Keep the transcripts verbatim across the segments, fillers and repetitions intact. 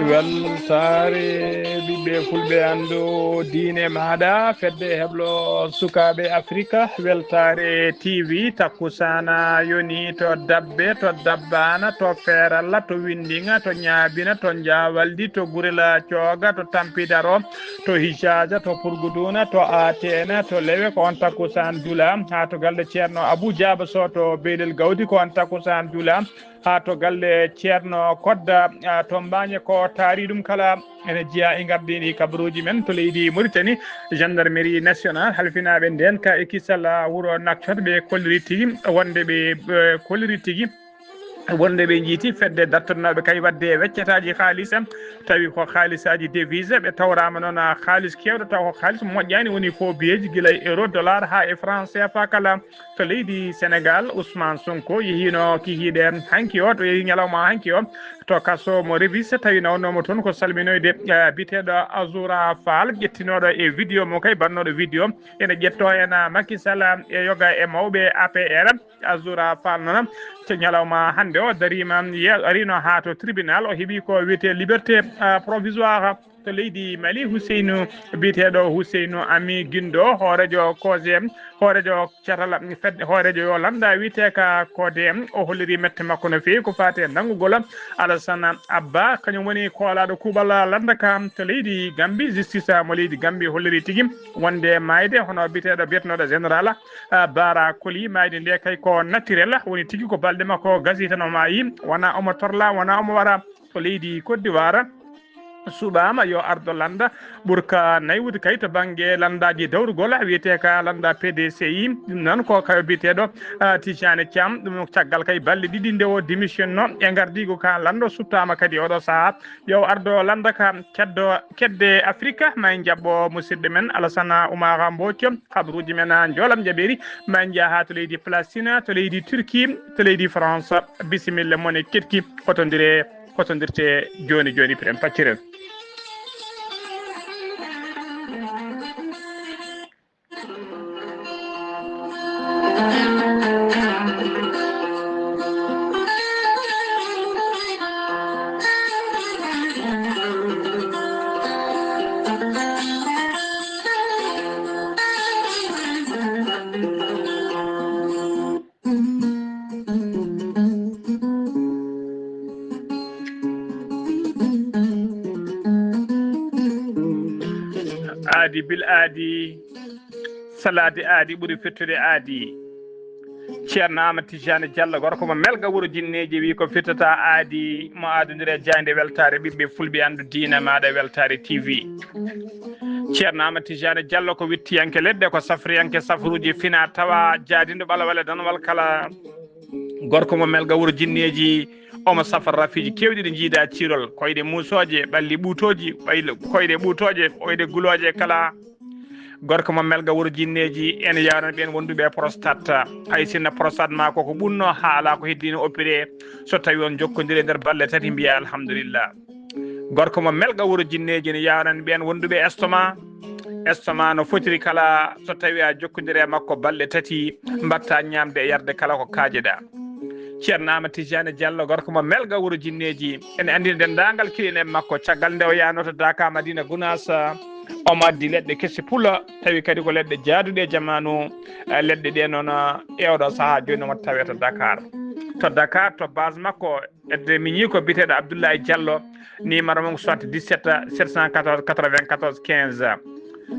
Weltaare ɓiɓɓe fulɓe, anndu diine maaɗa, fedde heblo sukaaɓe Afrika, weltaare T V, takkusaana yoni to Dabbe, to Dabbaana, to Feeralla, to Winndinga, to Ñaabina, to Njaawaldi, to Gurela Cooga, to Tampidaro, to Hijaaja, to Purguduuna, to Ateena, to Lewe, ko on takkusaan dula, haa to galle Ceerno Abuu Jaaba Soh to Beelel Gawdi, ko on takkusaan dula, haa to galle Ceerno Kodda, ah, to Mbaañe, ko taari ɗum kala ene jeyaa e ngardiindi kabaruuji men to leydi Mauritanie, gendarmerie nationale, halfinaaɓe ndeen ka e kisal, ah, wuro Nouakchott, ɓe kolliri tigi wonde ɓe, ɓe kolliri tigi wonde ɓe njiiti fedde dartotnooɓe kay waɗde weccataaji haalis, tawi ko haalisaaji devise, ɓe tawraama noon, ah, haalis keewɗo, taw ko haalis moƴƴaani, woni faux billets gila e euro, dollar haa e franc C F A kala. To leydi Senegal, Ousmane Sonko yehiino kikiiɗe hanki o, to yehi ñalawma hanki o to kaso mo Rebis, tawi nawnooma toon ko salminoyde, eh, biteeɗo Azoura Fall, ƴettinooɗo e vidéo mo kay, bannooɗo vidéo ene ƴettoo en, ah, Macky Sall e yoga e mawɓe A P R. Azoura Fall noon, to ñalawma hannde o dariima, ye-, ariino haa to tribunal, o heɓi ko wiyetee liberté, ah, provisoire. To leydi Mali, Huseynu, biyeteeɗo Huseynu Ami Gindo, hooreejo C O S E, hooreejo catal fedde, hooreejo yo lannda wiyetee ka C O D M, o holliri mette makko no feewi ko faati e nanngugol Alassane Abba, kañum woni koolaaɗo kuuɓal lannda ka to leydi Gambi. Justice mo leydi Gambi holliri tigi wonde maayde hono biyeteeɗo, biyetenooɗo général, ah, Bara Koli, maayde nde kay ko naturel, woni tigi ko balɗe makko gasi tan o maayi, wona omo torla, wona omo wara. To leydi Côte d'Ivoire, suɓaama yo ardo lannda ɓurka naywude kay to bannge lanndaaji dawrugol, wiyetee ka lannda P D C I. Ɗum noon ko kayo biyeteeɗo, ah, Tijani Thiam. Ɗum caggal kay balɗe ɗiɗi nde o démissionno e ngardiigu ka lanndo, suɓtaama kadi oɗo sahaa yo ardo lannda ka keddo, kedde Afrika. Ma en njaɓɓo musidɗo men Alassane Oumar Mbodj, kabaruuji men, ah, njoolam jaɓeeri. Ma en njaha to leydi Palestine, to leydi Turquie, to leydi France. Bisimilla mon e keɗki, kotondire. Kotondirte jooni jooni, piren pacciren. Aadi bil aadi, salaade aadi ɓuri fettude aadi. Ceerno Amadou Tijani Diallo, gorko mo Melga wuro Jinneeji, wi ko fittata aadi mo aadondire jaaynde weltaare ɓiɓɓe fulɓe, anndu diina maaɗa weltaare T V. Ceerno Amadou Tijani Diallo ko wittiyanke leɗɗe, ko safriyanke safruuji fina tawa, jaadinɗo ɓalawale danwal kala. Gorko mo Melga wuro Jinneeji, omo safra rafiiji keewɗi ɗi njiida ciirol, koyɗe muusooje, ɓalli ɓuutooji, ɓaylo-, koyɗe ɓuutooje, koyɗe gulooje kala. Gorko mo Melga wuro Jinneeji, ene yawnan ɓeen wonduɓe e prostate. Hay sinno prostate ma ko ko ɓunno, haa alaa ko heddi no opéré. So tawi on jokkondire nder balɗe tati, mbiya alhamdulillah. Gorko mo Melga wuro Jinneeji ne yaawnan ɓeen wonduɓe estomac. Estomac no fotiri kala, so tawi a jokkondire e makko balɗe tati, mbatta ñaamde e yarde kala ko kaajeɗa. Ceerno Amadou Tijani Diallo, gorko mo Melga wuro Jinneeji, ene anndina denndaangal keɗiiɗo en makko. Caggal nde o yahnoo to Daaka Madina Gunaas, omo addi leɗɗe kese pula, tawi kadi ko leɗɗe jaaduɗe e jamaanu. Eh, leɗɗe ɗe noon, eh, e oɗo sahaa jooni omo tawee to Dakar. To Dakar, to base makko, edde miñi ko biyeteeɗo Abdoulaye Diallo, numéro mum ko soixante-dix-sept, sept cent quatorze, quatre-vingt-quatorze, quinze.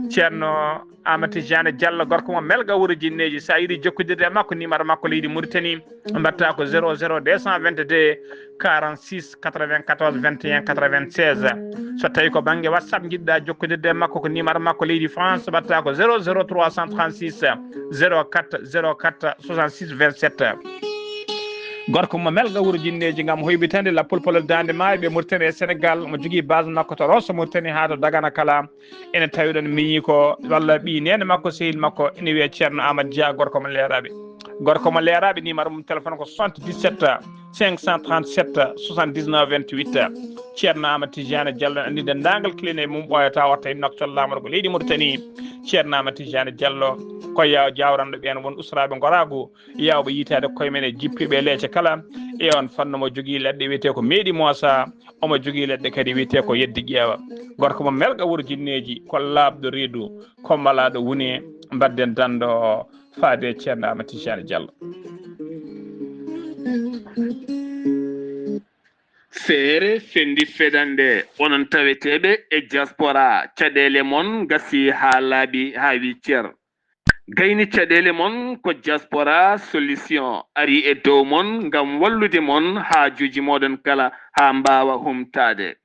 Ceerno Amadou Tijani Diallo, gorko mo Melga wuro Jinneeji, so a yiɗi jokkondirde e makko, numéro makko leydi Mauritanie, mbaɗta ko zéro zéro deux cent vingt-deux, quarante-six, quatre-vingt-quatorze, vingt et un, quatre-vingt-seize. So tawi ko bannge WhatsApp njiɗɗa jokkondirde e makko, ko numéro makko leydi France, mbaɗta ko zéro zéro trois cent trente-six, zéro quatre, zéro quatre, soixante-six, vingt-sept. Gorko mo Melga wuro Jinneeji, ngam hoybitande lappol polol Daande Maayo ɓe Mauritanie e Sénégal, mo jogii base makko to Rosso Mauritanie haa to Dagana kala. Ene tawi ɗon miñi ko walla ɓii neene makko, sehil makko, ene wiyee Ceerno Amadou Dia, gorko mo Leeraaɓe. Gorko mo Leeraaɓe, numéro mum téléphone ko soixante-dix-sept, cinq cent trente-sept soixante-dix-neuf vingt-huit. Ceerno Amadou Tidiane Diallo anndi denndaangal kilineeɓe mum ɓooyata watta e noktal laamorgo leydi Mauritanie. Ceerno Amadou Tidiane Diallo ko yaw jawranɗo ɓeen won usraaɓe ngoraagu, yawɓe yitaade koye men e jippiiɓe e leece kala. E on fannu mo jogii leɗɗe wiyetee ko meeɗi moosa, omo jogii leɗɗe kadi wiyetee ko yeddi ƴeewa. Gorko mo melga wuro jinneeji, ko laaɓɗo reedu, ko malaaɗo wune, mbadden danndo faade e Ceerno Amadou Tidiane Diallo. Feere fendi fedande, onon taweteeɓe e diaspora, caɗeele mon ngasi haa laaɓi haa wi cer. Gayni caɗeele mon ko diaspora solution ari e dow mon ngam wallude mon haajuuji mooɗon kala haa mbaawa humtaade.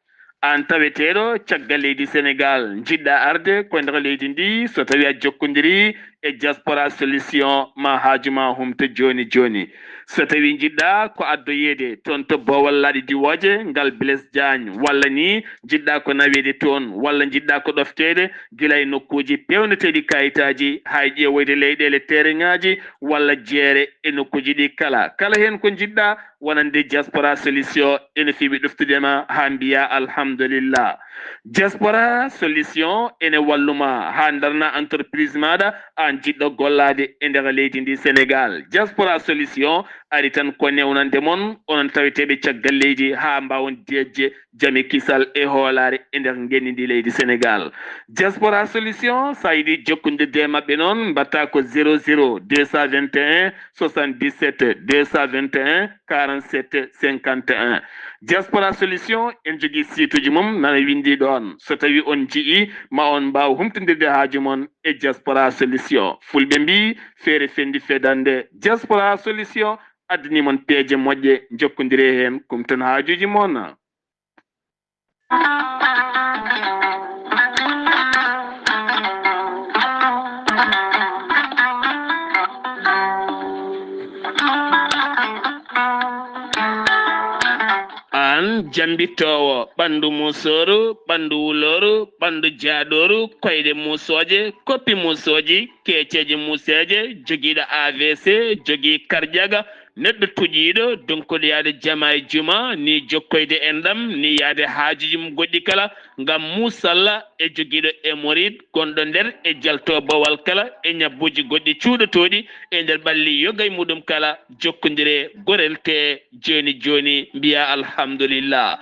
Aan taweteeɗo caggal leydi Senegaal, njiɗɗa arde ko nder leydi ndi, so tawi a jokkondiri e diaspora solution, ma haaju ma humto jooni jooni. So tawi njiɗɗa ko addoyeede toon to Boowal Laaɗe Diwooje ngal Blaise Diagne, walla ni njiɗɗa ko naweede toon, walla njiɗɗa ko ɗofteede gila e nokkuuji peewneteeɗi kayitaaji, haa e ƴeewoyde leyɗeele tereŋaaji, walla jeere e nokkuuji ɗi kala. Kala heen ko njiɗɗa wonande diaspora solution ene feewi ɗoftude ma haa mbiya alhamdulillah. Diaspora solution ene wallu ma haa ndarna entreprise maaɗa, aan jiɗɗo gollaade e nder leydi ndi Senegaal. Diaspora solution ari tan ko newnande mon, onon taweteeɓe caggal leydi, haa mbaawon deeƴde jam e kisal e hoolaare e nder ngenndi ndi leydi Senegaal. Diaspora solution, so a yiɗi jokkondirde e maɓɓe noon, mbaɗta ko zéro zéro deux cent vingt et un soixante-dix-sept deux cent vingt et un quarante-sept cinquante et un. Diaspora solution, en jogii site uji mum nana winndi ɗoon. So tawi on njiyii, ma on mbaaw humtondirde haaju mon e diaspora solution. Fulɓe mbii, feere fendi fedande. Diaspora solution addani mon peeje moƴƴe, njokkondire heen, kumton haajuuji mon. Aan jammbitoowo ɓanndu musooru, ɓanndu wulooru, ɓanndu jaaɗooru, koyɗe musooje, koppi musooji, keeceeje museeje, jogiiɗo A V C, jogii karjaga, neɗɗo tuƴiiɗo, donkuɗo yaade jama e juma, ni jokkoyde enɗam, ni yaade haajuuji mum goɗɗi kala, ngam musalla e jogiiɗo hémorroïde gonɗo nder e jalto bawal kala e ñabbuuji goɗɗi cuuɗotooɗi e nder ɓalli yoga e muɗum kala, jokkondire gorel tee jooni jooni, mbiya alhamdulillah.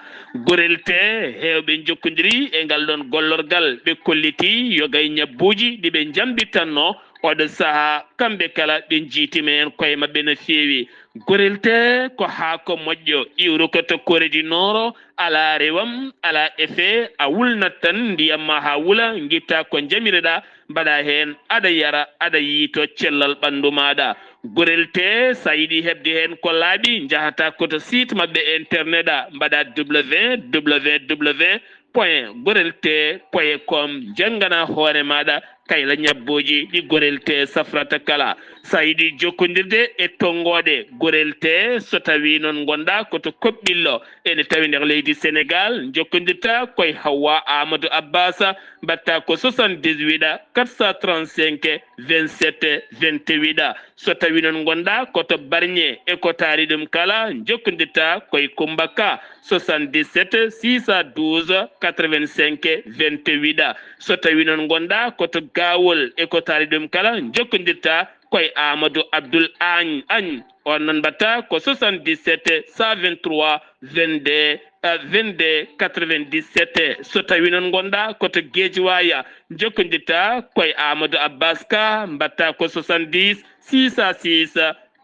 Gorel tee heewɓe njokkondiri e ngal ɗoon gollorgal, ɓe kolliti yoga e ñabbuuji ɗi ɓe njambitanno oɗo sahaa, kamɓe kala ɓe njiitima heen koye maɓɓe no feewi. Gorel tee ko haako moƴƴo, iwruko to Corée du Nord, alaa rewam, alaa effet, a wulnat tan ndiyam ma haa wula, ngitta ko njamireɗaa, mbaɗa heen, aɗa yara, aɗa yiyto cellal ɓanndu maaɗa. Gorel tee, so a yiɗi heɓde heen ko laaɓi, njahata ko to site maɓɓe internet a, mbaɗa W W W point gorel tee point com, njanngana hoore maaɗa kayla ñabbuuji ɗi gorel tee safrata kala. So a yiɗi jokkondirde e tonngooɗe gorel tee, so tawii noon ngonɗaa ko to Koɓɓillo, ene tawi nder leydi Senegaal, njokkondirta koye Hawwa Amadou Abbas, mbaɗta ko soixante-dix-huit quatre cent trente-cinq vingt-sept vingt-huit. So tawii noon ngonɗaa ko to Barñe e ko taari ɗum kala, njokkondirta koye Kummba Ka, soixante-dix-sept six cent douze quatre-vingt-cinq vingt-huit. So tawii noon ngonɗaa ko to Gaawol e ko taari ɗum kala, njokkondirta koye Amadou Abdoul Agne, Agne. On noon mbaɗta ko soixante-dix-sept cent vingt-trois vingt-deux, euh, vingt-deux quatre-vingt-dix-sept. So tawii noon ngonɗaa ko to Guédiawaye, njokkondirta koye Amadou Abbas Ka, mbaɗta ko soixante-dix six cent six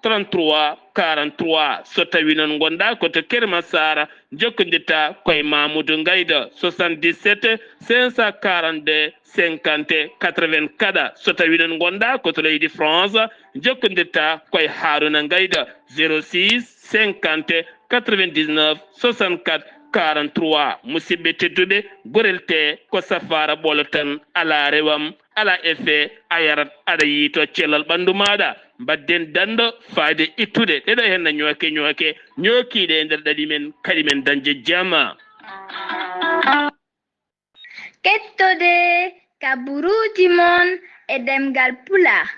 trente-trois quarante-trois. So tawii noon ngonɗaa ko to Keur Massar, njokkondirta koye Mamoudou Ngayda, soixante-dix-sept cinq cent quarante-deux cinquante quatre-vingt-quatre. So tawii noon ngonɗaa ko to leydi France, njokkondirta koye Harouna Ngayda, zéro six cinquante quatre-vingt-dix-neuf soixante-quatre quarante-trois. Musidɓe tedduɓe, gorel tee ko safaara ɓolo tan, alaa rewam, alaa effet, a yarat, aɗa yiyto cellal ɓanndu maaɗa. Mbaɗden danndo faayde ittude ɗeɗo heen na ñooke ñooke, ñookiiɗe e nder ɗaɗi men, kaɗi men dañde jama. Kettode kaburuuji mon e ɗemngal Pulaar,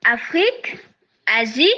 Afrik, Asie,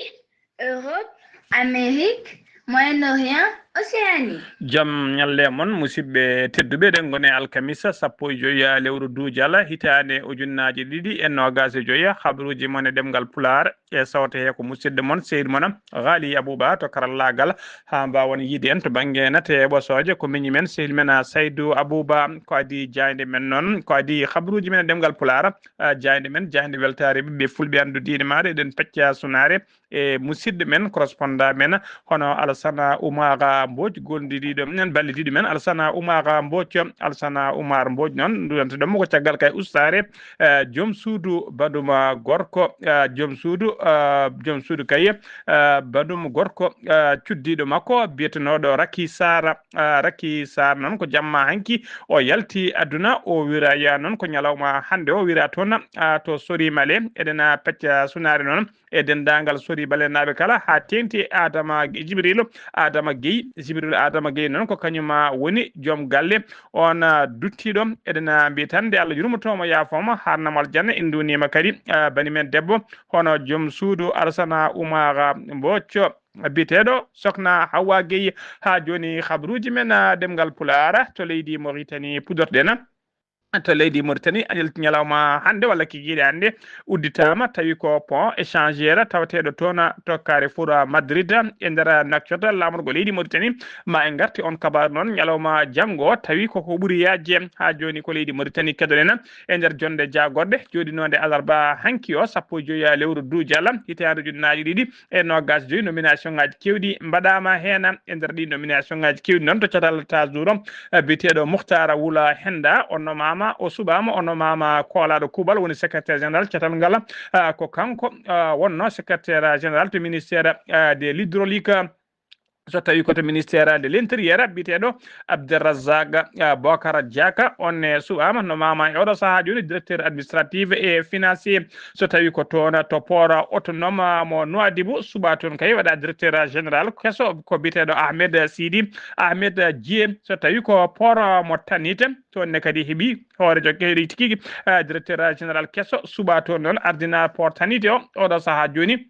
Europe, Amérique, Moyen-Orient, Océanie. Jam ñalle mon, musidɓe tedduɓe, eɗen ngoni alkamisa sappo e joyi lewru duujala, hitaande ujunnaaji ɗiɗi e noogaas e joyi. Habruuji mon e ɗemngal Pulaar, e sawte he ko musidɗo mon, sehil mon, Ghali Abouba to karallaagal, haa mbaawon yiide en to bannge nate ɓosooje. Ko miñi men, sehil men, a, Saydou Abouba, ko adii jaaynde men noon, ko adii habruuji men e ɗemngal Pulaar, a, jaaynde men, jaaynde weltaare ɓiɓɓe fulɓe anndu diine maaɗa, eɗen pecca sunaare e musidɗo men, correspondant men, hono Alassana Oumar Mbodj, gollidiiɗo men, ballidiiɗo men, Alassana Oumar Mbodj, Alassana Oumar Mbodj noon, nduɗanteɗon mo ko caggal kay ustaare, eh, joom suudu Baduma gorko, eh, joom suudu, eh, joom suudu kay, eh, Badum gorko, eh, cuddiiɗo makko biyetenooɗo Raki Sara, eh, Raki Sara noon ko jamma hanki o yalti aduna, o wiraya noon ko ñalawma hannde o wira toon, ah, to Sori Male, eɗen, ah, pecca sunaare noon e denndaangal Sori Balenaaɓe kala, haa teeŋti e Adama Ge-, Jibril Adama Guèye. Jibril Adama Guèye noon ko kañum, ah, woni joom galle on, ah, duttiiɗo. Eɗen, ah, mbiya tan nde Allah yurmoto mo, yaafo mo, haarna mo aljanna. En nduwniima kadi, ah, bani men debbo, hono joom suudu Arsana Oumar Mbocco, biyeteeɗo Sokna Hawa Guèye. Haa jooni, habruuji men, ah, ɗemngal Pulaar to leydi Mauritanie pudorɗen. To leydi Mauritanie, ñalawma hannde walla kikiiɗe hannde, udditaama, tawi ko pont échangeur tawateeɗo toon to Carrefour Madrid, e nder Nouakchott, laamorgo leydi Mauritanie. Ma en ngarti on kabaaru noon ñalawma janngo, tawi koko ɓuri yaajde. Haa jooni ko leydi Mauritanie keɗoɗen e nder jonnde jaagorɗe, jooɗinoonde alarba hanki o, sappo e joyi lewru duujala, hitaande ujunnaaji ɗiɗi e noogaas joyi. Nomination ŋaaji keewɗi mbaɗaama heen. E nder ɗi nomination ŋaaji keewɗi noon, to catal tasduro, eh, biyeteeɗo Mukhtar Wula Henda, o nomaama, o suɓaama, o nomaama koolaaɗo kuuɓal, woni secrétaire général catal ngal. Ah, ko kanko, ah, wonno secrétaire général to ministère, ah, de l'hydraulique. So tawi ko to ministère de l'intérieur, biyeteeɗo Abderrazak, ah, Bokar Diaka, on ne suɓaama, nomaama e oɗo sahaa jooni directeur administratif et financier. So tawi ko toon to port autonome mo Nouadhibou, suɓaa toon kay waɗa directeur général keso ko biyeteeɗo Ahmed Sidi Ahmed Dié. So tawi ko port mo Tanit, toon ne kadi heɓi hooreejo keɗi tigi, ah, directeur général keso, suɓaa toon noon ardina port Tanit o, oɗo sahaa jooni.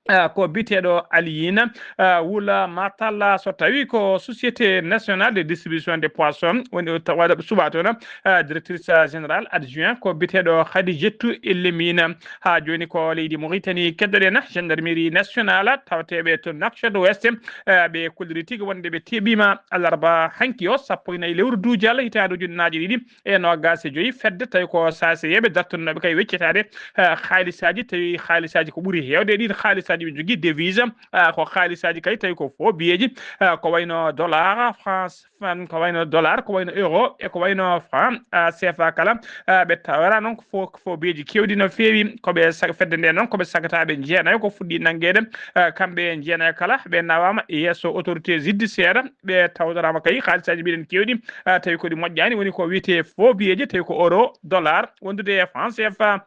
Ah, ko biyeteeɗo Aliyina, ah, Wula Matalla, so tawi ko Société Nationale de Distribution des Poissons, woni o tawa suɓaa toon, ah, directrice générale adjoint, ko biyeteeɗo Khadijetou Elemina. Haa jooni ko leydi Mauritanie keɗoɗen, gendarmerie nationale tawateeɓe to Nouakchott Ouest, ah, ɓe kolliri tigi wonde ɓe teɓiima alarba hanki o, sappo e nayi lewru duujal, hitaande ujunnaaji ɗiɗi e noogaas e joyi, fedde tawi ko saaseyeeɓe dartannooɓe kay weccitaade, eh, haalisaaji, tawi haalisaaji ko ɓuri heewde e ɗiin haalisaaji ɓe njogii devise, ah, ko haalisaaji kay tawi ko faux billets ji, ah, ko wayno dollar, France, fan, ko wayno dollar, ko wayno euro, e ko wayno franc, ah, C F A kala, ah, ɓe tawra noon ko faux, faux billets ji keewɗi no feewi, ko ɓe sag-, fedde nde noon ko ɓe sagataaɓe jeenayo ko fuɗɗi nanngeede, ah, kamɓe jeenayo kala ɓe nawaama e yeeso autorité judiciaire, ɓe tawtoraama kay haalisaaji mbiɗen keewɗi, ah, tawi ko ɗi moƴƴaani, woni ko wiyetee faux billets ji, tawi ko euro, dollar, wondude e franc C F A.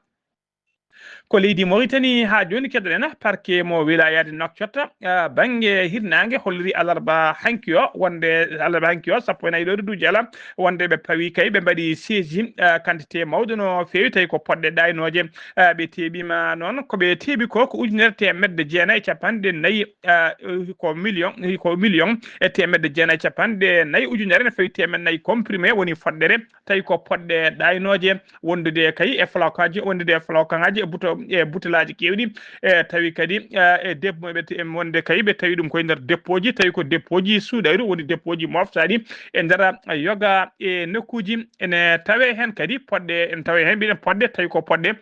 Ko leydi Mauritanie haa jooni keɗoɗen, parquet mo wilaya de Nouakchott, ah, bannge hirnaange holliri alarba hanki o, wonde alarba hanki o, sappo e nayi lewru duujala, wonde ɓe pawi kay, ɓe mbaɗi saisi, ah, quantité mawɗo no feewi, tawi ko poɗɗe ɗaynooje, ah, ɓe teɓiima noon, ko ɓe teɓi ko, ko ujunere teemedde jeenayi e capanɗe nayi, ah, ko million, ko million e teemedde jeenayi e capanɗe nayi ujunere, no feewi teemedde nayi comprimé, woni foɗɗere, tawi ko poɗɗe ɗaynooje, wondude kay e flacon aji, wondude e flacon aji, e buto-, e butelaaji keewɗi, e tawi kadi, eh, e dep-, ɓe te-, wonde kay ɓe tawi ɗum koye nder dépôt ji, tawi ko dépôt ji suuɗayru, woni dépôt ji moftaaɗi e nder yoga e nokkuuji. Ene tawe heen kadi poɗɗe, ene tawe heen mbiɗen poɗɗe, tawi ko poɗɗe,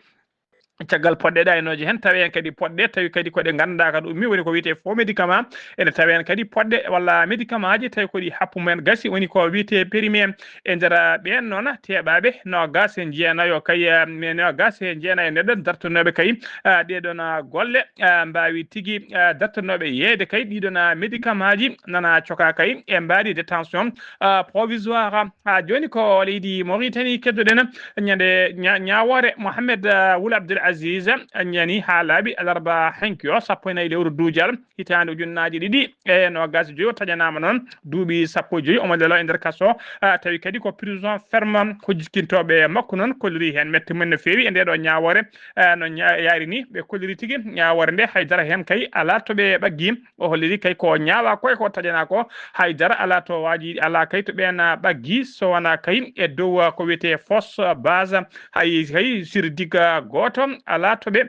caggal poɗɗe ɗaynooje heen, tawe heen kadi poɗɗe, tawi kadi ko ɗe ngannduɗaa ka ɗum mi woni ko wiyetee faux médicament, ene tawe heen kadi poɗɗe walla médicament ji, tawi ko ɗi happu mum en gasi, woni ko wiyetee périmé. E nder ɓeen noon, teeɓaaɓe noogaas e jeenayo kay, eh, noogaas e jeenayo neɗɗo dartanooɓe kay, ah, ɗee ɗoon, ah, golle, ah, mbaawi tigi, ah, dartanooɓe yeeyde kay ɗii ɗoon, ah, médicament ji nana cokaa kay e mbaadi détention, ah, provisoire. Haa jooni ko leydi Mauritanie keɗoɗen ñande ña-, ñaawoore Mohamed, ah, Wul Abdel Aziz ñani haa laaɓi alarba hanki o, sappo e nayi lewru duujal, hitaande ujunnaaji ɗiɗi e noogas e joyi. O taƴanaama noon duuɓi sappo e joyi, omo leloo e nder kaso. Ah, tawi kadi ko prison ferme. Ko jikkintooɓe makko noon kolliri heen mette mum no feewi e ndee ɗoo ñaawoore. Ah, no ña-, yaari ni, ɓe kolliri tigi ñaawoore nde, haydara heen kay alaa to ɓe ɓaggi. O holliri kay ko ñaawaa ko e ko taƴanaa ko, haydara alaa to waaji, alaa kay to ɓeen, ah, ɓaggi, so wonaa kay e dow, ah, ko wiyetee fausse base. Hay, hay sur digue gooto alaa to ɓe,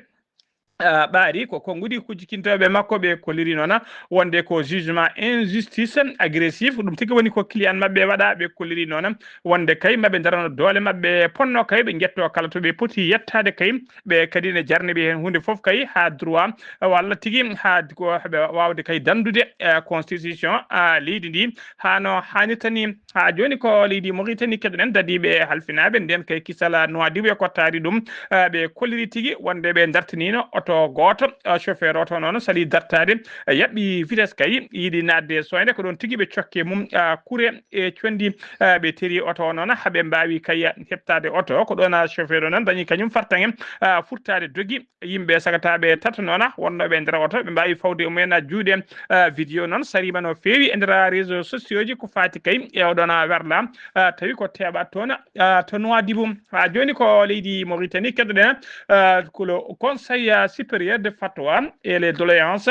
ah, ɓaari. Ko konnguɗi ko jikkintooɓe makko, ɓe kolliri noon wonde ko jugement injustice agressif, ɗum tigi woni ko client maɓɓe waɗa. Ɓe kolliri noon wonde kay maɓe ndarano doole maɓɓe ponno kay, ɓe njettoo kala to ɓe poti yettaade kay. Ɓe kadi ne jarni ɓe heen huunde fof kay haa droit walla tigi haa ko ɓe waawde kay danndude, eh, constitution, ah, leydi ndi haa no haanirta ni. Haa jooni ko leydi Mauritanie keɗoɗen dadiiɓe halfinaaɓe ndeen kay kisala Nouadhibou e kottaari ɗum. Eh, ɓe kolliri tigi wonde ɓe dartiniino oto gooto, eh, chauffeur oto noon sali dartaade, eh, yaɓɓi vitesse kay yiɗi naatde e soynde, ko ɗoon tigi ɓe cokke mum, ah, kure e conndi, eh, ɓe teri oto o noon, haa ɓe mbaawi kay heɓtaade oto. Ko ɗoon, ah, chauffeur o noon dañi kañum fartaŋe, ah, furtaade dogi. Yimɓe sagataaɓe tato noon wonnooɓe e nder oto, ɓe mbaawi fawde e mumen juuɗe, ah, vidéo noon sariima no feewi e nder réseaux sociaux ji ko faati kay e oɗon, ah, werla, ah, tawi ko teeɓa toon, ah, to Nouadhibou. Haa jooni ko leydi Mauritanie keɗoɗen, ah, ko le Conseil, ah, supérieur de fatwa et les doléances.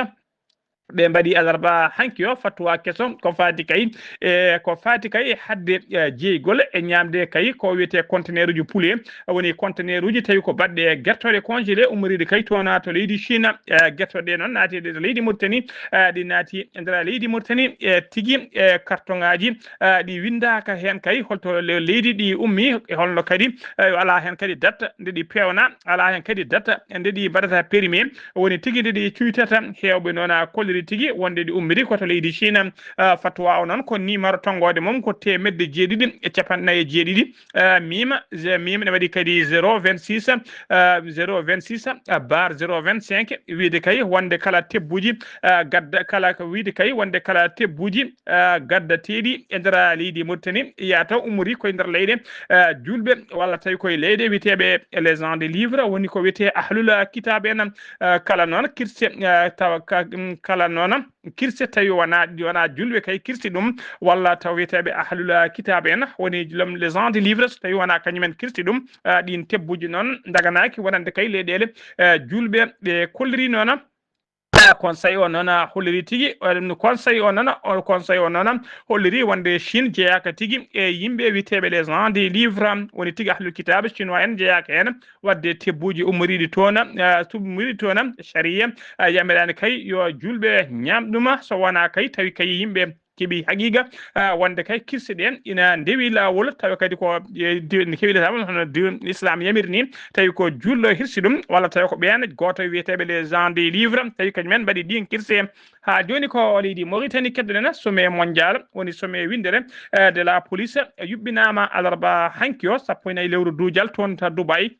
Ɓe mbaɗi alarba hanki o fatwa keso ko faati kay e, ko faati kay e haɗde, eh, jeygol e ñaamde kay ko wiyetee conteneur uji poulet, woni conteneur uji tawi ko baɗɗe e gertooɗe congelé ummoriiɗe kay toon to leydi Chine. Eh, gertooɗe ɗe noon naati e leydi Mauritanie, eh, ɗi naati e nder leydi Mauritanie, eh, tigi, eh, carton ŋaaji, eh, ɗi winndaaka heen kay holto le-, leydi ɗi ummi, e holno kadi, eh, alaa heen kadi date nde ɗi peewna, alaa heen kadi date nde ɗi mbaɗata périmé. Woni tigi nde ɗi cuytata. Heewɓe noon a kolliri tigi wonde ɗi ummiri ko to leydi Chine. Ah, fatwa o noon ko numéro tonngoode mum ko teemedde jeeɗiɗi e capanɗe nayi e jeeɗiɗi. Ah, miima, ze-, miima ne waɗi kadi zéro vingt-six, ah, zéro vingt-six, ah, bar zéro vingt-cinq, wiyde kay wonde kala tebbuji, ah, gadda, kala ko wiyde kay wonde kala tebbuji, ah, gaddateeɗi e nder leydi Mauritanie, yata ummori koye nder leyɗe, ah, julɓe walla tawi koye leyɗe wiyeteeɓe les gens de livre, woni ko wiyetee ahlul kitaab en, ah, kala noon kirse, ah, tawa ka-, mm, kala noon kirse tawi wona, wona julɓe kay kirsi ɗum, walla taw wiyeteeɓe ahlul kitaab en, woni lom-, les gens de livre, so tawi wona kañumen kirsi ɗum, ah, ɗin tebbuji noon ndaganaaki wonande kay leyɗeele, ah, julɓe. Ɓe kolliri noon, ah, conseil o noon, ah, holliri tigi, ah, ɗum no conseil o noon, o conseil o noon holliri wonde Chine jeyaaka tigi e yimɓe wiyeteeɓe les gens de livre, woni tigi ahlul kitaab chinois en jeyaaka heen. Waɗde tebbuuji ummoriiɗi toon, ah, ummoriiɗi toon, sariya, ah, yamiraani kay yo julɓe ñaam ɗum, so wonaa kay tawi kay yimɓe keɓi haqiiqa, ah, wonde kay kirse ɗe ina ndewi laawol, tawa kadi ko, eh, di-, ne keɓi laawol hono di-, Islam yamiri ni, tawi ko julɗo hirsi ɗum, walla tawi ko ɓeen gooto wiyeteeɓe les gens de livre, tawi kañumen mbaɗi ɗiin kirse. Haa jooni ko leydi Mauritanie keɗoɗen sommet mondial, woni sommet winndere, eh, de la police, eh, yuɓɓinaama alarba hanki o, sappo e nayi lewru duujal toon to Dubai.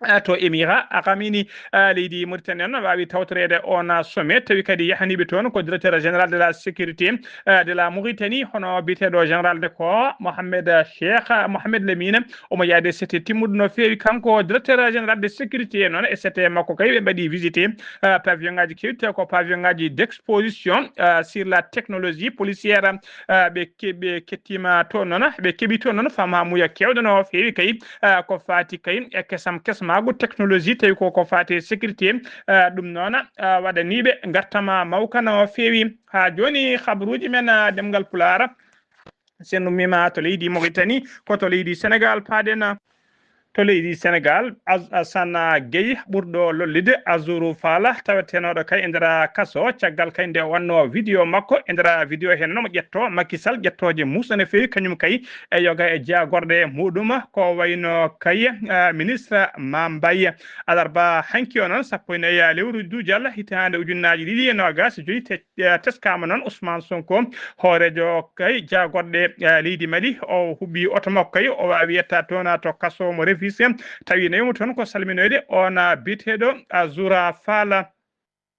Eh, to Émirats Arabes Unis, eh, leydi Mauritanie noon waawi tawtoreede oon, eh, sommet, tawi kadi yahaniiɓe toon ko directeur général de la sécurité, eh, de la Mauritanie, hono biyeteeɗo général de corps Mohamed Cheikh, eh, Mohamed Lamine, omo yaade sete timmuɗo no feewi. Kanko directeur général de sécurité noon e sete makko kay ɓe mbaɗi visité, eh, pavillon ŋaaji keewɗi, tawi ko pavillon ŋaaji d'exposition, eh, sur la technologie policière, eh, ɓe ke-, ɓe kettiima toon noon, ɓe keɓi toon noon faamaamuya keewɗo no feewi kay, eh, ko faati kay e kesam kesmaagu technologie, tawi ko, ko faati e sécurité, eh, ɗum noon, eh, waɗaniiɓe ngartama mawka no feewi. Haa jooni, habaruuji men, eh, ɗemngal Pulaar, sen ummiima to leydi Mauritanie, ko to leydi Sénégal paaɗen. To leydi Sénégal, As-, Assane Gueye ɓurɗo lollude Azuru Faala, tawetenooɗo kay e nder kaso, caggal kay nde o waɗno vidéo makko, e nder vidéo heen no mo ƴetto Macky Sall, ƴettooje muusɗe no feewi, kañum kay e yoga e jagorɗe muɗum, ko wayno kay, eh, ministre Mame Mbaye. Alarba hanki o noon, sappo e nayi lewru duujal, hitaande ujunnaaji ɗiɗi e noogas e joyi, te-, eh, teskaama noon Ousmane Sonko, hooreejo kay jagorɗe, eh, leydi Mali, o huɓɓi oto makko kay, o waawi yettaade toon to kaso mo Réfis, tawi newimo toon ko salminoyde oon biyeteeɗo Azura Faala.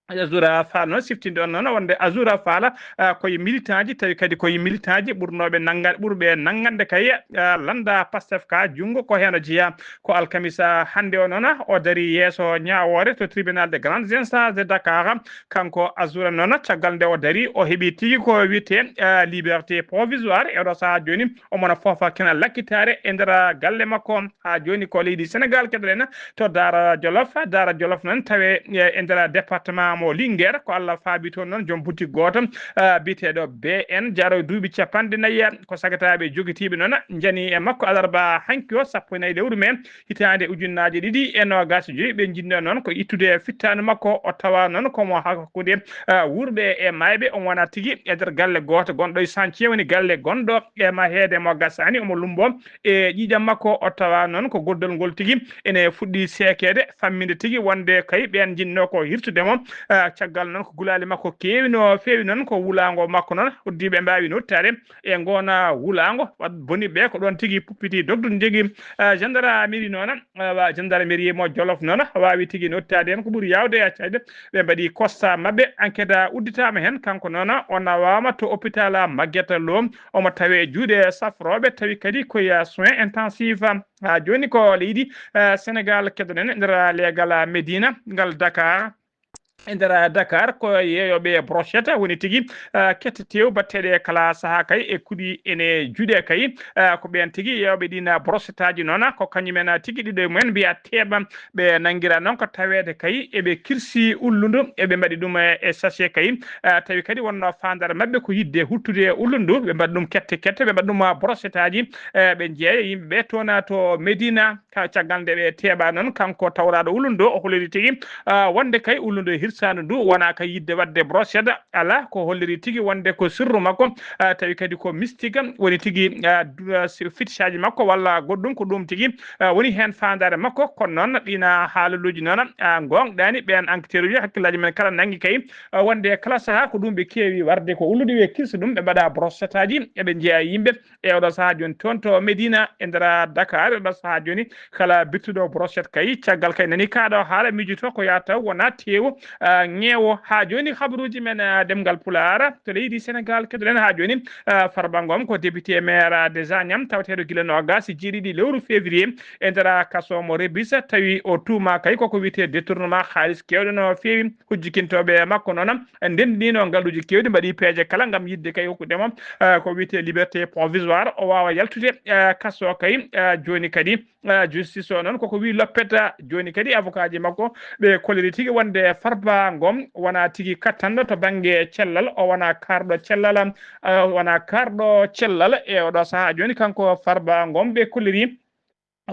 Azura Fala noon siftinde on noon wonde Azura Fala, ah, koye militanji, tawi kadi koye militanji ɓurnooɓe nannga-, ɓurɓe nanngande kay, ah, lannda Pastef ka junngo. Ko heen o jeyaa. Ko alkamisa hannde o noon o darii yeeso ñaawoore to tribunal de grande instance de Dakar. Kanko Azura noon, caggal nde o darii, o heɓi tigi ko wiyetee, ah, liberté provisoire. E oɗo sahaa jooni, omo no foofa kena lakkitaare e nder galle makko. Haa jooni ko leydi Senegal keɗoɗen to Daara Jolof. Daara Jolof noon tawe e, e nder département mo Linguère. Ko Allah faabi toon noon joom boutique gooto, ah, biyeteeɗo B N Diaro, duuɓi capanɗe nayi ko sagataaɓe jogitiiɓe noon njani e makko alarba hanki o, sappo e nayi lewru mee, hitaande ujunnaaje ɗiɗi e noogaas e joyi. Ɓe njinnoo noon ko ittude fittaandu makko, o tawa noon ko mo hakkunde, ah, wuurɓe e maayɓe. Omo wona tigi e nder galle gooto gonɗo e chantier, woni galle gonɗo e maheede mo gasaani, omo lumbo e ƴiiƴam makko. O tawa noon ko goddol ngol tigi ene fuɗɗi seekeede, famminde tigi wonde kay ɓeen njinnoo ko hirtude mo. Ah, caggal noon ko gulaali makko keewi no feewi noon, ko wulaango makko noon, hoddiiɓe mbaawi nottaade e ngoona wulaango. Wat boni ɓe ko ɗoon tigi puppiti dogdude njegi, ah, gendarmerie noon, ah, wa-, gendarmerie mo Jolof noon waawi tigi nottaade heen ko ɓuri yaawde e accayde. Ɓe mbaɗi constat maɓɓe, enquête udditaama heen. Kanko noon o nawaama to hôpital Magatte Lô, omo tawe juuɗe safrooɓe, tawi kadi ko ya soins intensifs. Haa jooni ko leydi, eh, Senegal keɗoɗen e nder leegal Medina ngal Dakar. E nder Dakar ko yeeyooɓe brochette woni tigi, eh, kette tew batteɗe kala sahaa kay e kuɗi ene juuɗe kay. Eh, ko ɓeen tigi yeeyooɓe ɗiin brochette aji noon, ko kañumen tigi ɗiɗo e mumen mbiya teeɓa. Ɓe nanngira noon ko taweede kay eɓe kirsi ullundu, eɓe mbaɗi ɗum e, e sachet kay. Eh, tawi kadi wonnoo faandaare maɓɓe ko yiɗde huttude e ullundu, ɓe mbaɗi ɗum kette kette, ɓe mbaɗi ɗum, ah, brochette aji, eh, ɓe njeeya yimɓe ɓe toona to Medina. Ka caggal nde ɓe teeɓa noon, kanko tawraaɗo ullundu o, o holliri tigi, ah, wonde kay ullundu e hirsaandu ndu wona ka yiɗde waɗde brochette, alaa, ko holliri tigi wonde ko sirru makko, ah, tawi kadi ko mystique woni tigi, ah, du-, ah, si-, fétichaaji makko walla goɗɗum ko ɗum tigi, ah, woni heen faandaare makko. Kono noon ɗiin haaluuji noon, ah, ngoongɗaani. Ɓeen enquêteur uji hakkillaaji men kala nanngi kay, ah, wonde kala sahaa ko ɗum ɓe keewi warde ko ullude ɓe kirsa ɗum, ɓe mbaɗa brochette aji, eɓe njeeya yimɓe. E oɗo sahaa jooni toon to Medina e nder Dakar, e oɗo sahaa jooni kala bittuɗo brochette kay, caggal kay nani kaaɗo haala miijoto ko yaata wona teewu, ah, ŋeewo. Haa jooni habaruuji men, ah, ɗemngal Pulaar to leydi Senegal keɗoɗen haa jooni, ah, Farba Ngom ko député maire des Agnam tawateeɗo gila noogaas e jeeɗiɗi lewru février e nder kaso mo Rebis, tawi o tuuma kay koko wiyetee détournement haalis keewɗo no feewi. Hujjikintooɓe makko noon ndenndino ngaluuji keewɗi, mbaɗi peeje kala ngam yiɗde kay hokkude mo, eh, ko wiyetee liberté provisoire, o waawa yaltude, eh, kaso kay, eh, jooni kadi, eh, justice o noon koko wiyi loppet. Jooni kadi avocat ji makko ɓe kolliri tigi wonde Farba Ngom wona tigi kattanɗo to bannge cellal, o wona kaarɗo cellal, eh, wona kaarɗo cellal. E oɗo sahaa jooni kanko Farba Ngom ɓe kolliri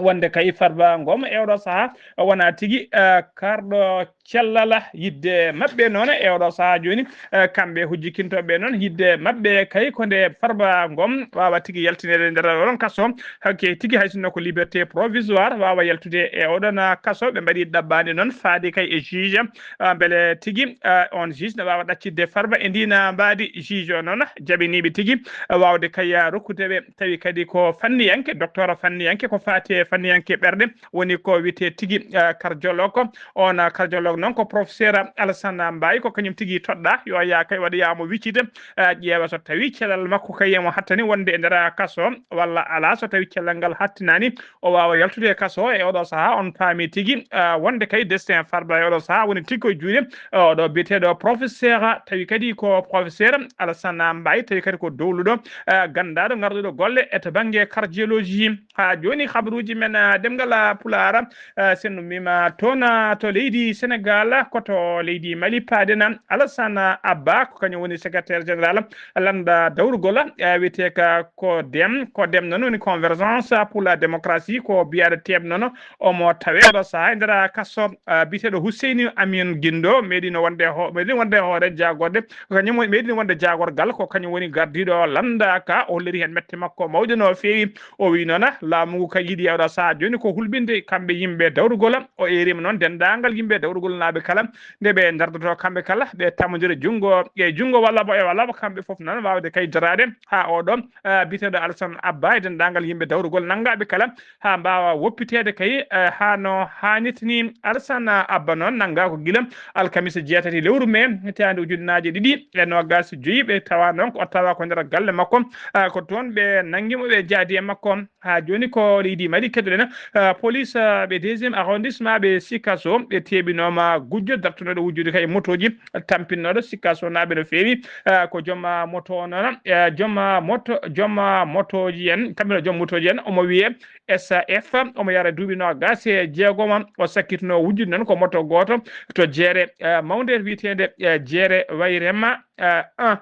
wonde kay Farba Ngom e oɗo sahaa wona tigi, eh, kaarɗo cellal. Yiɗde maɓɓe noon e oɗo sahaa jooni, eh, kamɓe hujjikintooɓe noon, yiɗde maɓɓe kay ko nde Farba Ngom waawa tigi yaltineede nder oɗon kaso, hakke tigi hay sinno ko liberté provisoire, waawa yaltude e oɗon, ah, kaso. Ɓe mbaɗi ɗaɓɓaande noon faade kay e juge, ah, mbele tigi, ah, on juge ne waawa ɗaccitde Farba e ndiin, ah, mbaadi. Juge o noon jaɓiniiɓe tigi, ah, waawde kay, ah, rokkude ɓe, tawi kadi ko fanniyanke, docteur fanniyanke ko faati e fanniyanke ɓerɗe, woni ko wiyetee tigi, ah, cardiologue. On, ah, cardiologue noon ko professeur Alassane Mbaye, ko kañum tigi toɗɗaa yo yaa kay waɗoyaa mo wiccite, ah, ƴeewa so tawi cellal makko kay emo hattani wonde e nder kaso walla alaa. So tawi cellal ngal hattinaani, o waawa yaltude e kaso. E oɗo sahaa on paami tigi, ah, wonde kay destin Farba e oɗo sahaa woni tigi ko e juuɗe, ah, oɗo biyeteeɗo professeur, tawi kadi ko professeur Alassane Mbaye, tawi kadi ko dowluɗo, ah, ganndaaɗo ngarduɗo golle e to bannge cardiologie. Haa jooni habaruuji men, ah, ɗemngal, ah, Pulaar, ah, sen ummiima toon, ah, to leydi Senegal, ko to leydi Mali paaɗen. Alassane Abba ko kañum woni secrétaire général lannda dawrugol, ah, wiyetee ka ko dem, ko dem noon woni convergence pour la démocratie, ko biyaade teeɓ noon. Omo tawee oɗo sahaa e nder kaso, ah, biyeteeɗo Huseyni Amin Gindo, meeɗino wonde ho-, meeɗino wonde hoore jaagorɗe, ko kañum woni, meeɗino wonde jaagorgal, ko kañum woni gardiiɗo lannda ka. O holliri heen mette makko mawɗe no feewi. O wiyi noon, laamu ngu kay yiɗi saha joni ko hulɓinde kamɓe yimɓe dawrugol. O eerima noon denndaangal yimɓe dawrugol naaɓe kala, nde ɓe ndardoto kamɓe kala, ɓe tamodira junngo e junngo, walla bo e walla bo kamɓe fof noon waawde kay daraade haa oɗo, eh, biyeteeɗo Alassane Abba e denndaangal yimɓe dawrugol nanngaaɓe kala, haa mbaawa woppiteede kay, eh, haa no haanirta ni. Alassane Abba noon nanngaa ko gila alkamisa jeetati lewru mee, hitaande ujunnaaje ɗiɗi e noogaas e joyi, ɓe tawa noon ko, o tawa ko nder galle makko, eh, ko toon ɓe nanngi mo, ɓe njaadi e makko. Haa jooni ko leydi Mali keddoɗen, eh, police, eh, ɓe deuxième arrondissement ɓe Sikasso, ɓe teeɓinooma gujjo dartunooɗo wujjude kay motooji, tampinnooɗo Sikasso naaɓe no feewi. Eh, ko joom, ah, moto o noon, eh, joom, ah, moto, joom, ah, motooji en, kamɓe no joom motooji en, omo wiyee S A F, omo yara duuɓi noogaas e jeegom, o sakkitnoo wujjude noon ko moto gooto to jeere, eh, mawnde wiyeteende, eh, Jeere Wayrema, eh, un.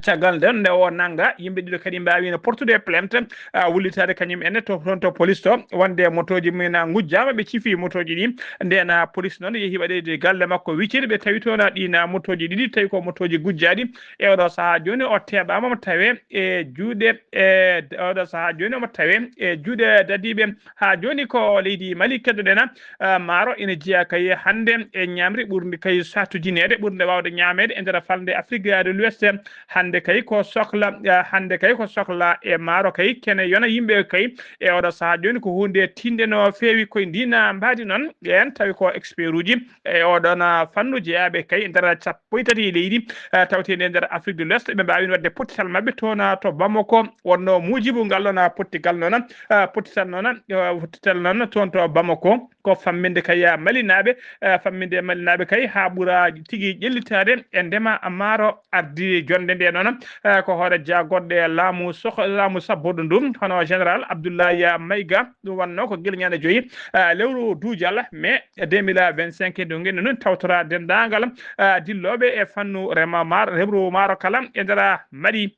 Caggal nden, nde o nannga, yimɓe ɗiɗo kadi mbaawiino portude plainte, ah, wullitaade kañum en to, toon to police to, wonde motooji mumen ngujjaama, ɓe cifi motooji ɗi. Ndeen, ah, police noon yehi waɗoyde galle makko wiciri, ɓe tawi toon, ah, ɗiin, ah, motooji ɗiɗi, tawi ko motooji gujjaaɗi. E oɗo sahaa jooni o teeɓaama, omo tawee e juuɗe, e oɗo sahaa jooni omo tawee e juuɗe dadiiɓe. Haa jooni ko leydi Mali keddoɗen, ah, maaro ina jeyaa kay hannde e ñaamri ɓurndi kay saatujineede, ɓurndi waawde ñaameede e nder falnde Afrique de l'Ouest. Hannde kay ko sokla, ah, hannde kay ko sokla e maaro kay, kene yona yimɓe kay. E oɗo sahaa jooni ko huunde tiiɗnde no feewi koye ndiin mbaadi noon. Ɓeen tawi ko expert uji e oɗon, ah, fannu jeyaaɓe kay nder sappo e tati leydi, ah, tawteende nder Afrique de l'Ouest, ɓe mbaawino waɗde pottital maɓɓe toon, ah, to Bamako. Wonno muujibu ngal ɗoon, ah, pottigal noon, ah, pottital noon, ah, pottital noon toon to Bamako. Ko famminde kay, ah, Malinaaɓe, ah, famminde Malinaaɓe kay haa ɓura tigi ƴellitaade e ndema maaro. Ardi jonnde nde noon, ah, ko hoore jaagorɗe laamu soh-, laamu sabbordu ndu, hono Général Abdoulaye Maïga. Ɗum wonnoo ko gila ñande joyi, ah, lewru duujal mai deux mille vingt-cinq, ndu ngenndi noon tawtora denndaangal, ah, dillooɓe e fannu rema maar-, remru maaro kala e nder Mali.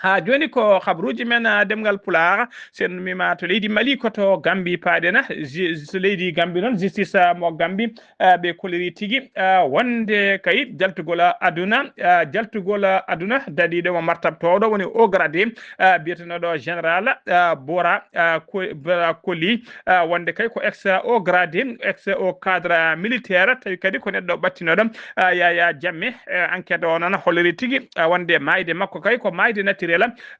Haa jooni ko habruuji men, ah, ɗemngal Pulaar, so en miima to leydi Mali, ko to Gambi paaɗen. Ji-, to leydi Gambi noon, justice, ah, mo Gambi, ah, ɓe kolliri tigi, ah, wonde kay jaltugol aduna, ah, jaltugol aduna dadiiɗo mo martabtooɗo woni haut gradé, ah, biyetenooɗo général, ah, Bora, ah, Ko-, Bora Koli, ah, wonde kay ko ex haut gradé, ex haut cadre militaire, tawi kadi ko neɗɗo ɓattinooɗo, ah, Yaya Jammeh. Eh, enquête o noon holliri tigi, ah, wonde maayde makko kay ko maayde naturel,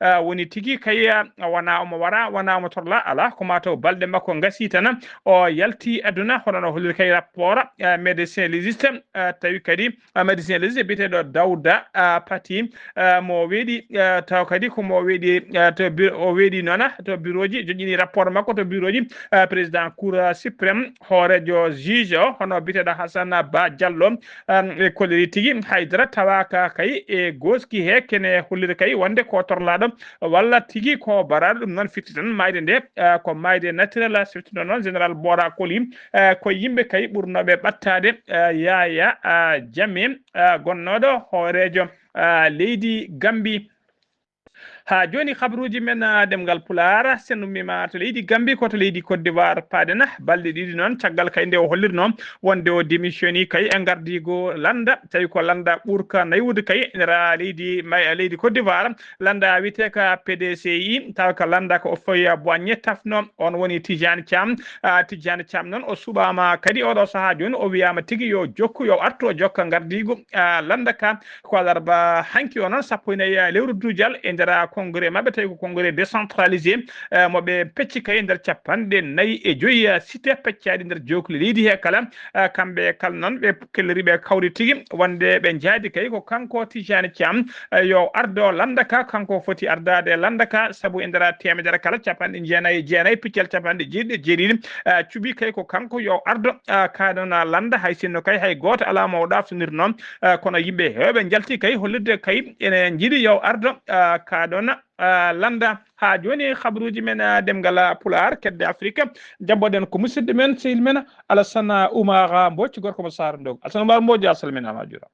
ah, woni tigi kay, ah, wona omo wara, wona omo torla, alaa, ko maa taw balɗe makko ngasii tan, o yalti aduna, hono no holliri kay rapport, ah, médecin légiste, ah, tawi kadi, ah, médecin légiste biyeteeɗo Dawda, ah, Pati, ah, mo weeɗi, ah, taw kadi ko mo weeɗi, ah, to biro, o weeɗi noon, ah, to birooji, joƴƴini rapport makko to birooji, ah, président Cour suprême, hooreejo juge o, hono biyeteeɗo Hassana Ba Diallo, ah, e kolliri tigi haydara tawaaka kay e gooski he, kene holliri kay wonde ko torlaaɗo walla tigi ko baraaɗo. Ɗum noon firti tan maayde nde, ah, ko maayde naturel, siftuno noon général Bora Koli, ah, ko yimɓe kay ɓurnooɓe ɓattaade, ah, Yaya, ah, Jammeh, ah, gonnooɗo hooreejo, ah, leydi Gambi. Haa jooni, habruuji men, ah, ɗemngal Pulaar, so en ummiima to leydi Gambi, ko to leydi Côte d'Ivoire paaɗen. Balɗe ɗiɗi noon, caggal kay nde o hollirnoo wonde o démissionnii kay e ngardiigu lannda, tawi ko lannda ɓurka naywude kay e nder leydi may-, leydi Côte d'Ivoire, lannda wiyeteeka P D C I, tawa ko lannda ko Houphouët-Boigny tafno, oon woni Tidjane Thiam. Ah, Tidjane Thiam noon, o suɓaama kadi oɗo sahaa jooni, o wiyaama tigi yo jokku, yo artu o jokka ngardiigu, ah, lannda ka. Ko alarba hanki o noon, sappo e nayi lewru duujal, e nder congrès maɓɓe, tawi ko congrès décentralisé, eh, mo ɓe pecci kay e nder capanɗe nayi e joyi, eh, cité peccaaɗi nder jookli leydi he kala. Eh, kamɓe kala noon ɓe kelliri, ɓe kawri tigi wonde ɓe njaadi kay ko kanko Tijani Thiam, eh, yo ardo lannda ka, kanko foti ardaade lannda ka, sabu e nder teemedere kala capanɗe jeenayi e jeenayi piccal capanɗe jeeɗiɗi e jeeɗiɗi, eh, cuɓi kay ko kanko yo ardo, eh, ka noon lannda, hay sinno kay hay gooto alaa mo o ɗaaftondirnoo. Ah, kono yimɓe heewɓe njalti kay hollirde kay ene njiɗi yo ardo, ah, ka ɗoon, ah, lannda. Haa jooni, habruuji men, ah, ɗemngal, ah, Pulaar, kedde Afrique, jabboɗen ko musidɗo men, sehil men, Alassane Oumar Mbodj, gorko mo Saare Ndongo. Alassane Oumar Mbodj, a salminaama, a juuraama.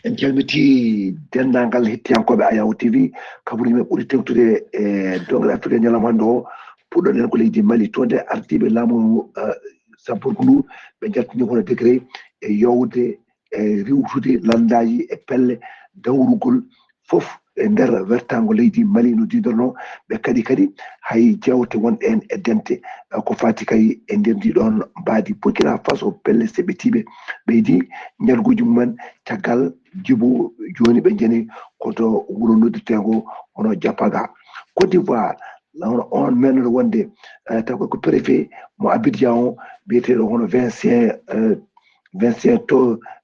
En calmitii denndaangal hettiyankooɓe Ayaw T V, kabruuji men ɓuri tewtude e Dongre Afrique ñalawma hannde o. Puɗɗoɗen ko leydi Mali, toon de ardiiɓe laamu, eh, sabbordu ndu, ɓe njaltini hono décret e yowde e riiwtude lanndaaji e pelle dawrugol fof e nder wertaango leydi Mali no diidorno ɓe kadi kadi hay jewte wonɗe en e dente ko fati kay e nder ndi ɗon mbaadi Burkina Faso pelle seɓɓitiiɓe ɓeydi ñalguuji mumen caggal jibo jooni ɓe njani ko to wuro noddirteengo hono Japaga. Côte d'Ivoire on mennoɗo wonde taw ko préfet mo Abidjan o biyeteeɗo hono Vincent Vincent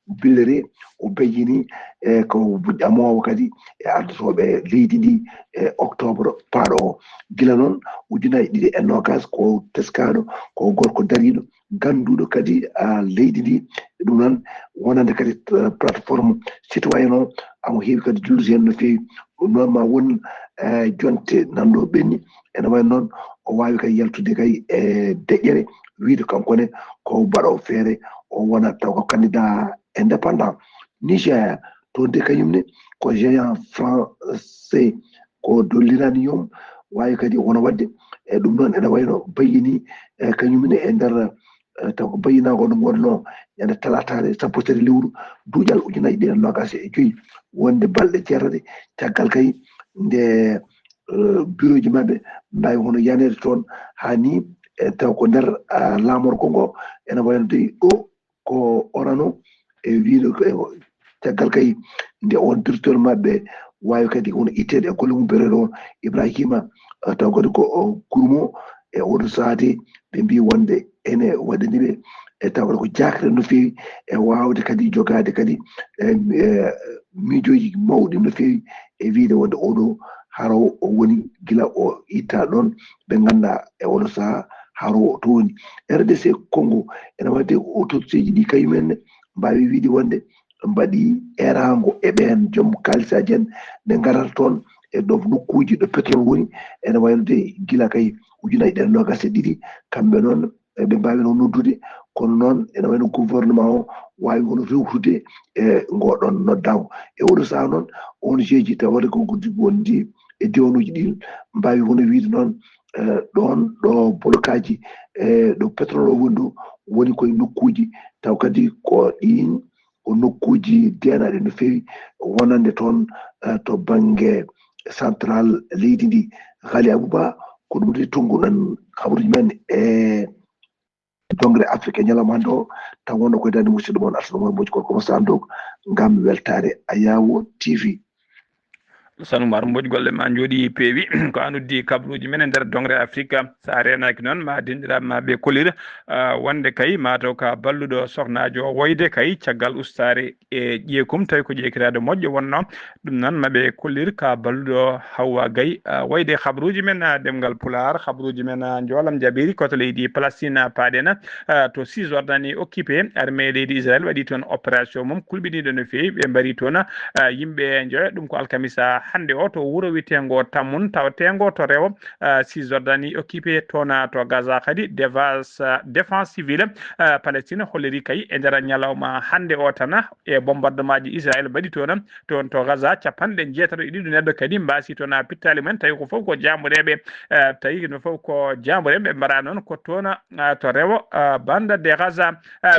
Billere o bayyini e ko buƴƴamoowo kadi e ardotooɓe leydi ndi e octobre paaɗo o. Gila noon ujunaaji ɗiɗi e noogas ko teskaaɗo ko gorko dariiɗo gannduɗo kadi leydi ndi. Ɗum noon wonande kadi plateforme citoyen o amo heewi kadi jullude heen no feewi. Ɗum noon ma won jonte nanɗo ɓenni ene wayi noon o waawi kay yaltude kay e deƴƴere wiyde kanko ne ko baɗo feere o wona taw ko candidat indépendant. Niger toon de kañum ne ko géant français ko dollirani yom waawi kadi wona waɗde e ɗum noon ene wayno bayyini e kañum ne e nder taw ko bayyinago no wonno ñande talataare sappo tati lewru duuƴal ujunaaji ɗiɗi e noogas e joyi wonde balɗe jeetati caggal kay nde bureauji maɓɓe mbawi hono yaneede toon haa ni e taw ko nder laamorgo ngo ene wayno de ɗo ko orano e wiino caggal kay nde on directeur maɓɓe wawi kadi hono itteede e golle mum bereɗo on ibrahima taw kadi ko gurmo e oɗo saati ɓe mbi wonde ene waɗani ɓe e taw kadi ko jakre no feewi e wawde kadi jogade kadi e miijoji mawɗi no feewi e wiide wonde oɗo haro o woni gila o itta ɗon ɓe ganda e oɗo saaha haro o towni rdc congo ene wadde autorité ji ɗi kañum en ne mbawi wiide wonde mbaɗi erango e ɓen joom kalisaji en ɓe garata toon e ɗo nokkuji ɗo pétrole woni ene wayno de gila kay ujunaaji ɗiɗi e noogas e ɗiɗi kamɓe noon ɓe mbawi noon noddude kono noon ene wayno gouvernement o wawi hono rewtude e ngoɗon noddago e oɗo saaha noon ong ji tawata ko wondi e diwanuji ɗin mbawi hono wiide noon ɗon ɗo bolokaji e ɗo pétrole o woni ɗo woni koye nokkuji taw kadi ko ɗin ko nokkuji deenaɗi no feewi wonande toon to bangge central leydi ndi. Ghali Abouba ko ɗum de tonnguɗen habaruji men e dongre Afrique ñalawma hannde o taw wonno koye dande musidɗo mon arsuɗo mon moƴƴi gorko mo sandok ngam weltare Ayawo T V. Sanu Umar Mbodj golle ma njooɗi peewi ko an uddi kabaruuji men e nder dongre Afrique so a reenaaki noon ma denɗiraaɓe ma ɓe kollir wonde kay mataw ka balluɗo sohnaajo o woyde kay caggal ustaare e ƴeekum tawi ko ƴeekiraade moƴƴo wonno ɗum noon maɓe kollir ka balluɗo Hawwa Gay woyde kabaruuji men ɗemngal Pulaar kabaruuji men njoolam jaɓiri ko to leydi Palestine paaɗen to Cisjordanie occupé armée leydi Israël waɗi toon opération mum kulɓiniiɗo no feewi ɓe mbari toon yimɓe njoya ɗum ko alkamisa hannde o to wuro wiyeteengo Tammun taweteengo to rewo Cisjordanie occupé toon to Gaza kadi défense civile Palestine holliri kay e nder ñalawma hannde o tan e bombardement ji Israël mbaɗi toon toon to Gaza capanɗe njeetato e ɗiɗo neɗɗo kadi mbaasi toon pittaali mumen tawi ko fof ko jaamboreeɓe tawi no fof ko jaamboreeɓe ɓe mbaɗa noon ko toon to rewo bande de Gaza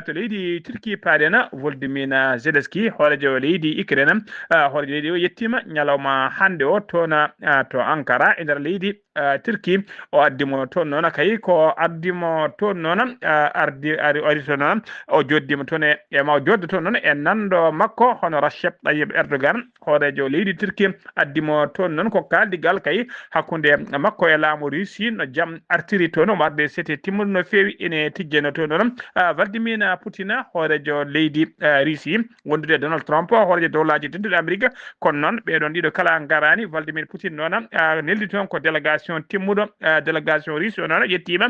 to leydi Turquie paaɗen Volodymyr Zelensky hoorejo leydi Ukraine hoorejo leydi o yettiima ñalawma hannde o toon to Ankara e nder leydi Turquie o addi mo toon noon kay ko addi mo toon noon ardi ari ari toon noon o joddi mo toon e ma o joddo toon noon e nanndo makko hono Recep Tayyip Erdogan hoorejo leydi Turquie addi mo toon noon ko kaaldigal kay hakkunde makko e laamu Russie no jam artiri toon warde sete timmude no feewi ene tijjeno toon noon Vladimir Putin hoorejo leydi Russie wondude e Donald Trump hoorejo dowlaaji denduɗe Amerique kono noon ɓeɗon ɗiɗo kala ngarani Vladimir Putin noon neldi toon ko délégation timmuɗo délégation Russie o noon yettima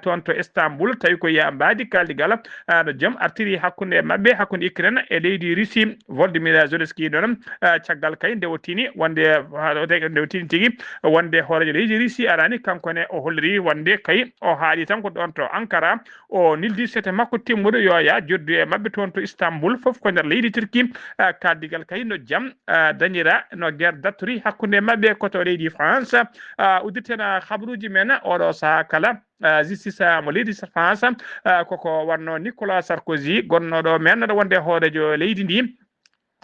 toon to Istanbul tawi ko ya mbaadi kaaldigal no jam artiri hakkunde maɓɓe hakkunde Ukraine e leydi Russie Volodymyr Zelensky noon caggal kay nde o tini wonde nde o tini tigi wonde hoorejo leydi Russie arani kanko ne o holliri wonde kay o haali tan ko ɗon to Ankara o nildi sete makko timmuɗo yo ya joddu e maɓɓe toon to Istanbul fof ko nder leydi Turquie kaaldigal kay no jam dañira no guerre dattori hakkunde maɓɓe ko to leydi France uddirtena habaruji men oɗo saha kala justice mo leydi France koko wanno Nicolas Sarkozy gonnoɗo mennoɗo wonde hoorejo leydi ndi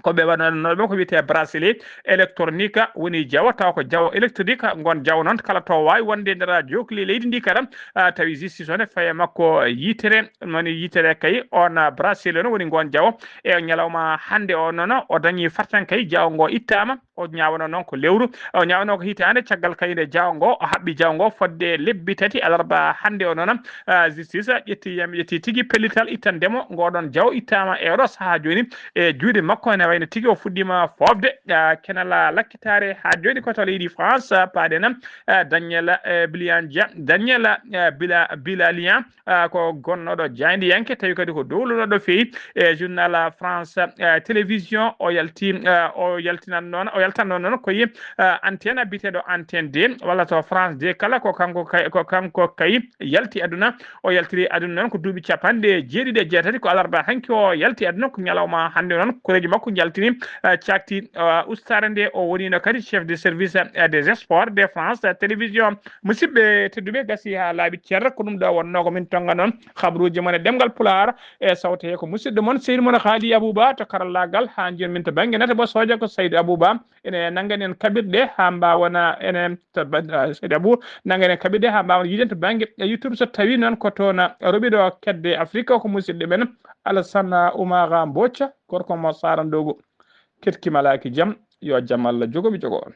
Ko ɓe waɗnooɓe ko wiyetee bracelet électronique, woni jawo, tawa ko jawo électronique. Ngon jawo noon, kala to waawi wonde e nder jookli leydi ndi kala, ah, tawi justice o ne faye makko yitere, woni yitere kay, on, ah, bracelet no woni ngon jawo. E ñalawma hannde o noon, o dañi fartaŋ kay, jawo ngo ittaama. O ñaawano noon ko lewru, o ñaawano ko hitaande, caggal kay nde jawo ngo, o haɓɓi jawo ngo fodde lebbi tati, alarba hannde o noon, ah, justice ƴetti, yam ƴetti tigi pellital ittande mo ngoɗon jawo ittaama e oɗo sahaa jooni. E juuɗe makko ene wayno tigi o fuɗɗiima foofde, ah, kenala lakkitaare haa jooni ko to leydi France, ah, paaɗen, ah, Daniel, eh, Bliandia, Daniel, eh, Bila-, Bilalian, ah, ko gonnooɗo jaayndiyanke, tawi kadi ko dowlunooɗo feewi e journal, ah, France, ah, Télévision. O yalti, ah, o yaltinan noon, o yaltan noon, noon ko yi, ah, antenne biyeteeɗo Antenne deux, walla to France deux kala, ko kanko kay, ko kanko kay yalti aduna. O yaltiri aduna noon ko duuɓi capanɗe jeeɗiɗi e jeetati, ko alarba hanki o yalti aduna, ko ñalawma hannde noon koreeji makko njaltini, ah, cakti, ah, ustaare nde. O wonino kadi chef de service, ah, des sports de France, ah, Télévision. Musidɓe tedduɓe, gasi haa laaɓi cer, ko ɗum ɗo wonnoo ko min tonga noon habruuji mon e ɗemngal Pulaar, e sawte he ko musidɗo mon, sehil mon Haali Abouba to karallaagal, haa njiyon min to bannge nata bosoojo ko Saydou Abouba. Ene nanngan en kaɓirɗe haa mbaawana enen to ba-, Saydou Abou, nanngan en kaɓirɗe haa mbaawana yiiden to bannge e YouTube, so tawii noon ko toon roɓiɗo kedde Afrique o, ko musidɗo men Alassane Oumara Mbocca, gorko mo Sara Ndogo. Keɗkima laaki jam, yo jam Allah jogo mi jogo on.